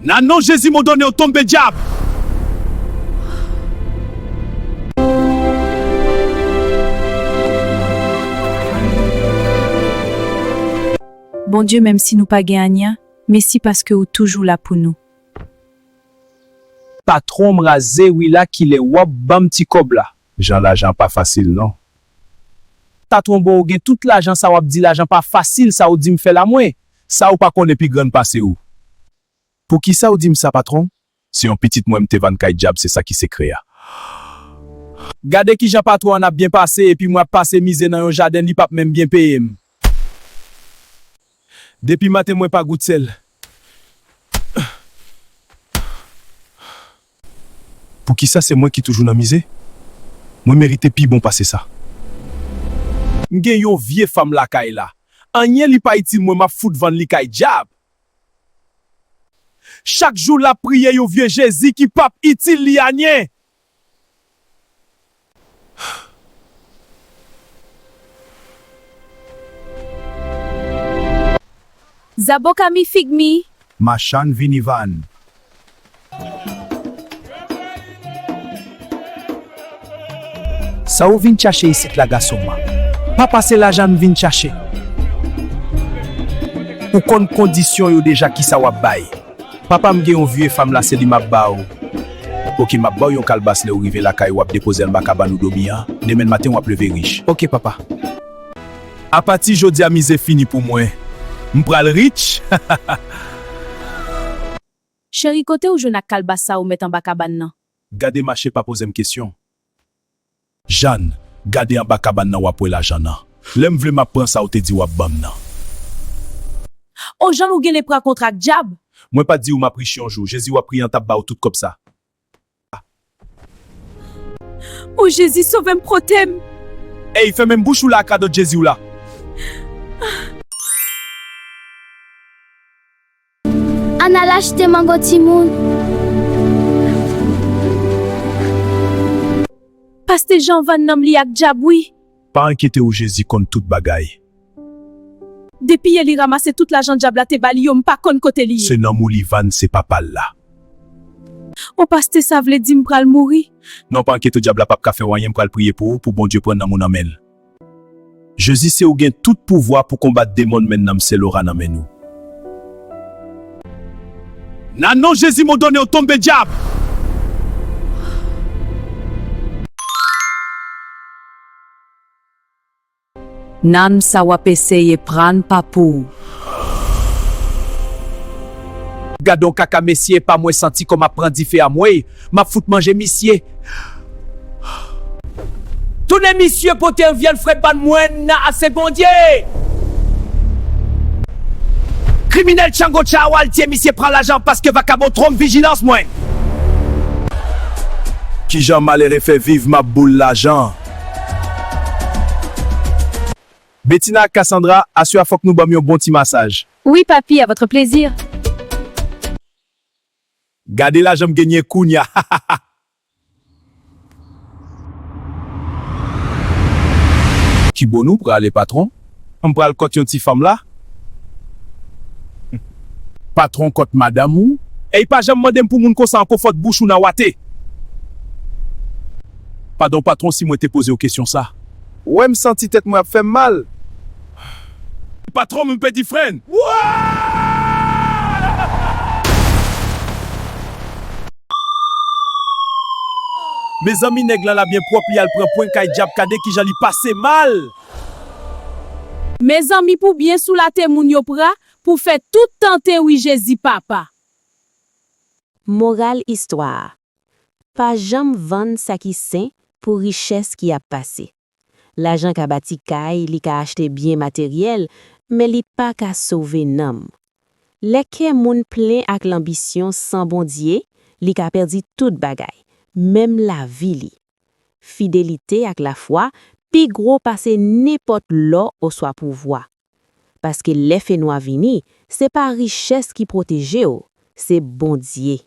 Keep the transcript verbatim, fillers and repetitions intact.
Nan non Jezi, m òdone w tonbe, dyab! Bondye, menm si nou pa gen anyen, mèsi paske ou toujou la pou nou. Patwon, m raze wi la, kilè w ap ban m ti kòb la? Jan, lajan pa fasil non. Patwon, bon, ou gen tout lajan sa w ap di lajan pa fasil sa ou di m fè la mwen. Sa ou pa konnen pi grann pase ou. Poukisa ou di m sa patwon? Se yon pitit mwen m te vann kay dyab, se sa ki sekrè a. Gade kijan patwon an ap byen pase epi mwen ap pase mizè nan yon jaden li p ap menm byen peye m. Depi maten mwen pa gout sèl. Poukisa se mwen ki toujou nan mize? Mwen merite pi bon pase sa. M gen yon vye fanm lakay la. Anyen li pa itil mwen m ap fout vann li kay dyab. Chak jou l ap priye yon vye Jezi ki p ap itil li anyen. Zaboka mi fig mi. Machann vini vann. Sa ou vin chache isit la gason mwen? Papa se lajan m vin chache. Ou konn kondisyon yo deja kisa w ap bay. Papa m gen yon vye fanm la se li m ap ba w. Oke m ap ba w yon kalbas lè ou rive lakay ou ap depoze anba kabann ou dòmi an, demen maten w ap leve rich. Oke papa. Apati jodi a mize fini pou mwen. M pral rich. Cheri, kote ou jwenn ak kalbas sa ou met anba kabann nan? Gade mache pa poze m kesyon. Jàn, gade anba kabann nan w ap wè lajan nan. Lè m vle m ap pran sa ou te di w ap ban m nan. O Jàn, ou genlè pran kontra ak dyab? Mwen pa t di w m ap rich yon jou. Jezi w ap priye an t ap ba w tout kòb sa. O Jezi, sove m, pwote m. Ey, fèmen bouch ou la ak radòt Jezi w la. Ann al achte mango timoun. Pastè Jan vann nanm li ak dyab wi. Pa enkyete w, Jezi konn tout bagay. Depi yè li ranmase tout lajan dyab la te ba li yo, m pa konn kote li ye. Se nanm ou li vann, se papa l la. O pastè, sa vle di m pral mouri? Non, pa enkyete w, dyab la p ap ka fè w anyen, m pral priye pou ou, pou Bondye pran nanm ou nan men l. Jezi, se ou gen tout pouvwa pou konbat demon, men nanm se Lora nan men nou. Nan non Jezi m òdone w tonbe dyab! Nanm sa w ap eseye pran pa pou ou. Gad on kaka mesye pa mwen santi kò m ap pran dife anmwey. M ap fout manje misye. Tounen misye pote yon vyann fre ban mwen nan ase Bondye. Kriminèl Chango Tchawa al tiye misye pran lajan paske vakabon twonp vijilans mwen. Kijan malere fè viv m ap boule lajan. Betina ak Cassandra, aswè a fòk nou ban m yon bon ti masaj. Wi papi, à votre plaisir. Gade lajan m genyen kounya. Kibò nou prale patwon? M pral kòt yon ti fanm la. Patwon kòt madanm ou? Ey pa janm mande m pou moun konsa ankò, fòt bouch ou nan wate. Padon patwon si mwen te poze w kesyon sa. Wè m santi tèt mwen ap fè m mal. Patwon m pèdi fren. Mezanmi nèg lan la byen pwòp li al pran pwen kay dyab kade kijan li pase mal. Mezanmi pou byen sou late moun yo pra pou fè tout tenten wi Jezi papa. Moral istwa a. Pa janm vann sa ki sen pou richès ki ap pase. Lajan ka bati kay, li ka achte byen materyèl, men li pa ka sove nanm. Lè kè moun plen ak lanbisyon san Bondye, li ka pèdi tout bagay, menm lavi li. Fidelite ak lafwa pi gwo pase nenpòt lò oswa pouvwa. Paske lè fenwa vini, se pa richès ki pwoteje w, se Bondye.